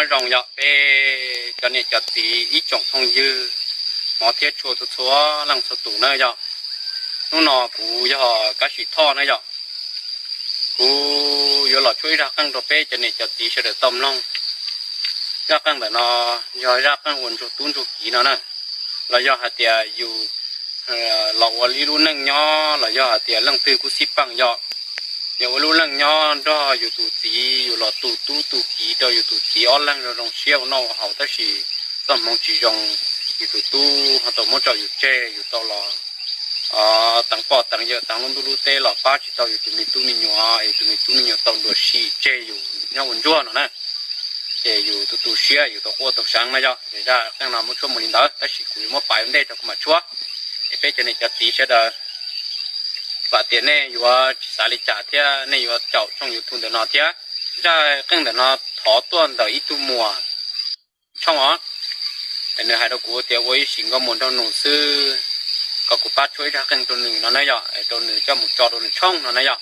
Nyob zoo yog peb cov niam cov txiv ib tsoom phooj ywg hmov thiab tshua txhua txhua leej txhua tus na yog. Hnub no kuv yog Kab Sim Thoj na yog. Kuv yuav los tshuab ib zaj qeej rau peb cov niam cov txiv sawv daws tau mloog. Zaj qeej ntawm no yog zaj qeej uas ntsuag tub ntsuag kiv no na, los yog hais tias yus los ua ib lub neej nyob los yog hais tias leej twg kuj xij peem yog, yog ua lub neej nyob nrog yus tus txiv, yus los tu tub tu kiv rau yus tus txiv ob leeg zoo zoo siab ua noj ua haus, tab sis txoj hmoov tsis zoo, yus tus tub ho tau muab tso yus tseg, yus tau los teev poj teev yawm teev lub ntuj lub teb los pab tsis tau yus tus me tub me nyuam, yus tus me tub me nyuam tau nruam sim tseg yus nyob ua ntsuag no na. Ces yus tu tu siab yus tau quaj tau seev na yog. Ces zaj qeej no muab tshuab mus li ntawd, tab sis kuv yuav muab pais ua ntej rau kuv mam tshuab, es peb cov niam cov txiv sawv daws vam tias nej yuav tsis xav li cas thiab nej yuav caum tshooj YouTube ntawm no thiab. Zaj qeej ntawm no thov tuaj ntawm ib tug muam tshooj os. Nws hais rau kuv tias ua ib sim nkauj muam nraug nus xwb, kom kuv pab tshuab ib zaj qeej rau nws no na yog, rau nws coj mus tso rau nws tshooj no na yog.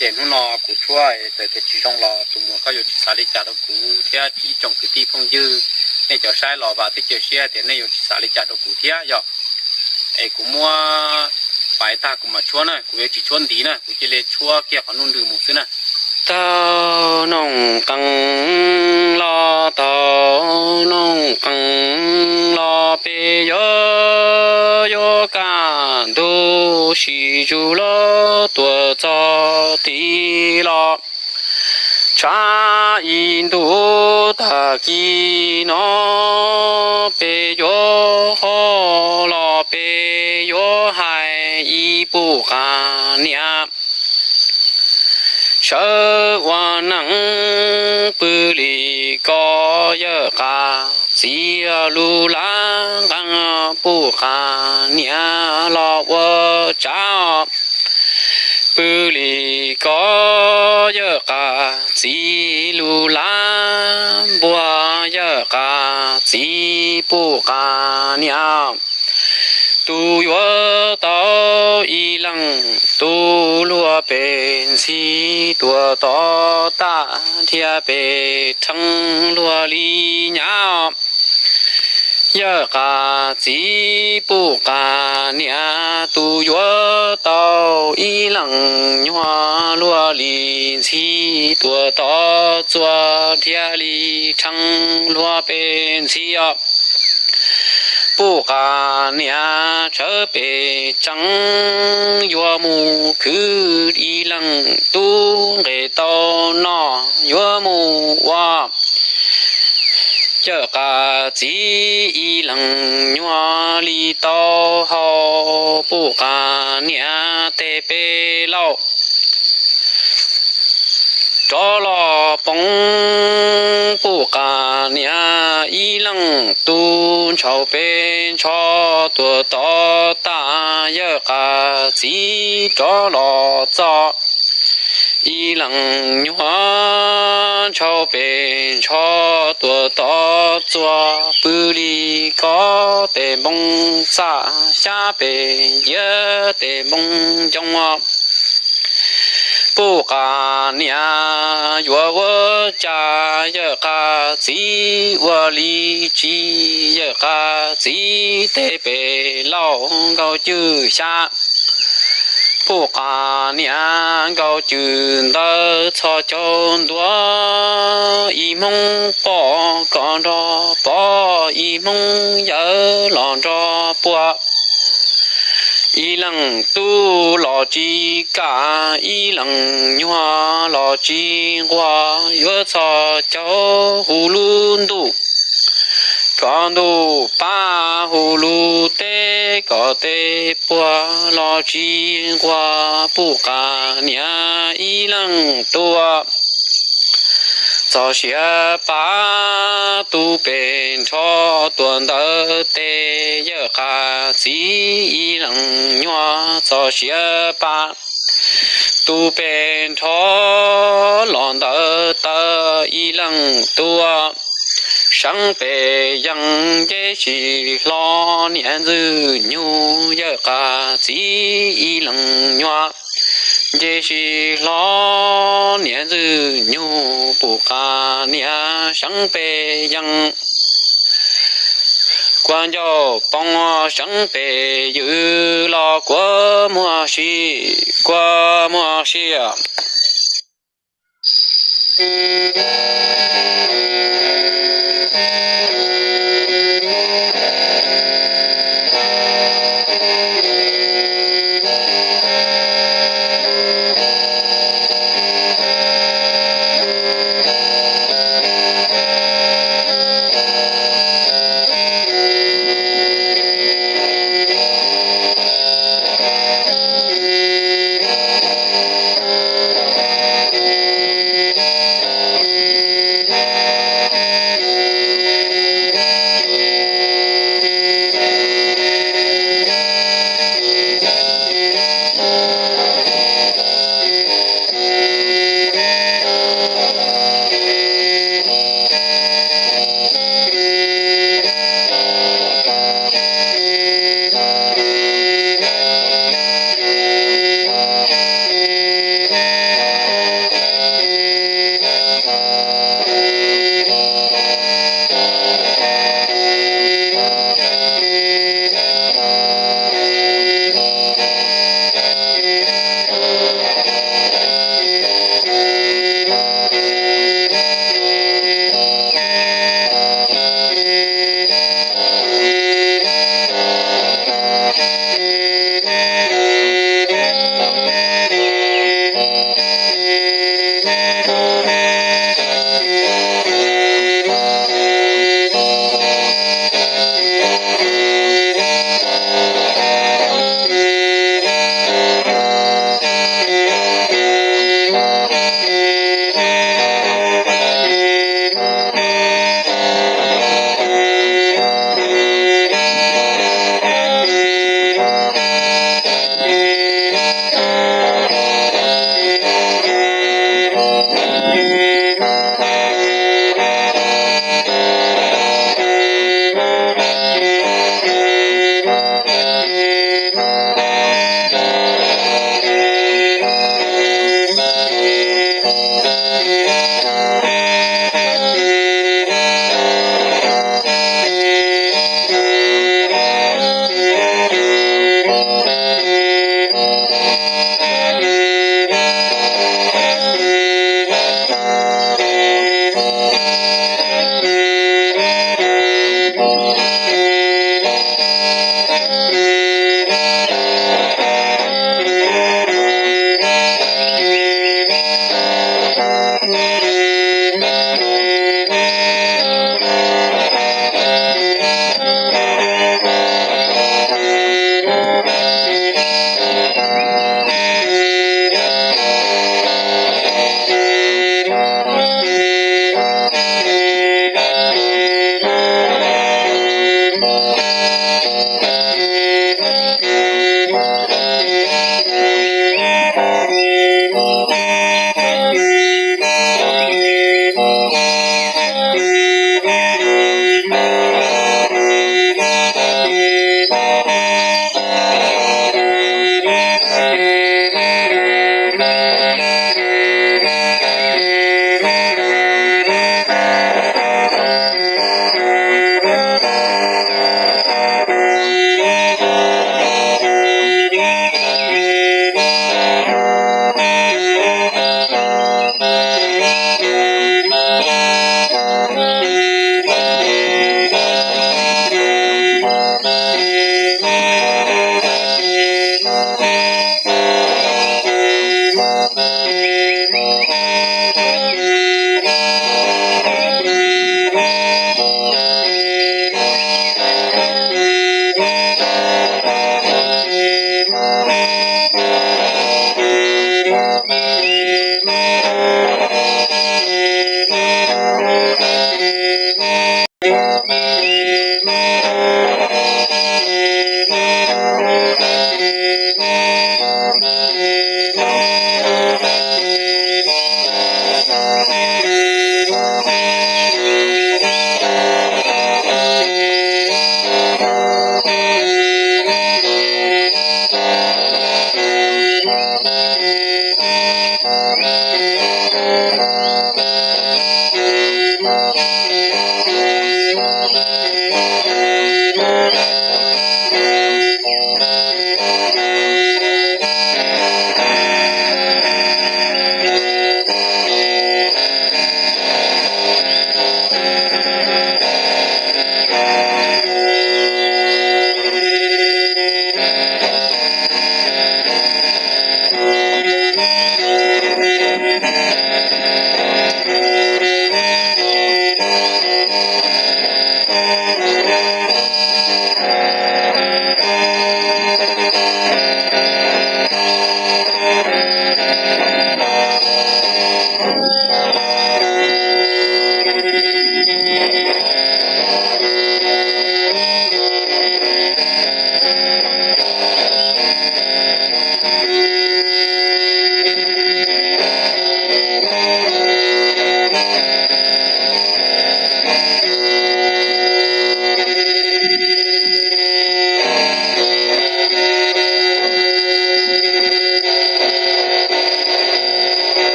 Ces hnub no kuv tshuab, txawm tias tsis zoo los tus muam koj yuav tsis xav li cas rau kuv thiab ib tsoom kwv tij phooj ywg, nej cov saib los vam thiab cia siab tias nej yuav tsis xav li cas rau kuv thiab yog. Es kuv muab pais tag kuv mam tshuab na, kuv yuav tsis tshuab ntiv na, kuv cia li tshuab kiag qhov nuj nrws mus xwb na. Tau noog qees los, tau noog qees los, peb yuav yuav kaj ntug sim zus los tuaj txog tid los. Tshav ib ntus tag kis no, peb yuav ho los peb yuav hais ib puj qas niam sawv ua neej pw li ko, yawg qas txiv lus laj nqees, puj qas niam los ua tsav pw li ko, yawg qas txiv lus laj npuag, yawg qas txiv puj qas niam. Tus yuav tau ib leeg tub luag pes ntxhi, tuam tom tag dhia pes rhees luag li nyab. Yawg qas txiv puj qas niam, tus yuav tau ib leeg nyuag luag li ntxhi, tuam tom txuas dhia li rhees luag pes ntxhi os. Puj qas niam, tshawb pes tsees yuav mus khwv ib leeg tub nqes tau noj yuav mus ua. Yawg qas txiv ib leeg nyuag li tau hau, puj qas niam, tes pes laus rov los poob, puj qas niam, ib leeg tub ntshaus pes ntsho, tuam tom tag yawg qas txiv rov los txog. Ib leeg nyuag ntshaus pes ntsho, tuam tom txuas pw li ko, tes npoo txaj xyab pes nciav tes npoo ncoo. Puj qas niam, yuav ua cas yawg qas txiv ua li tsis, yawg qas txiv tes pes laus nkaus cwj xya. Puj qas niam, nkaus cwj ntawd txhos caug ntua, ib hmoob poj kom nrog pov, ib hmoob yawm los nrog puag. Ib leeg tub los tsis kam, ib leeg nyuag los tsis nquag, yuav txhos caug hu lub ntuj kom ntuj pab, hu lub teb kom teb puag los tsis nquag, puj qas niam, ib leeg tub txog siav pab, tus pes nrho tuam ntawd tes, yawg qas txiv ib leeg nyuag txog siav pab, tus pes nrho los ntawd taw, ib leeg tub seev pes yees, nce tsis hlo niam ntxwg nyug, yawg qas txiv ib leeg nyuag Nce sib hlo niam ntxwg nyug pum qab niam seeb pes yees. Kua ncauj poob seeb pes ywg los kua muag si, kua muag si.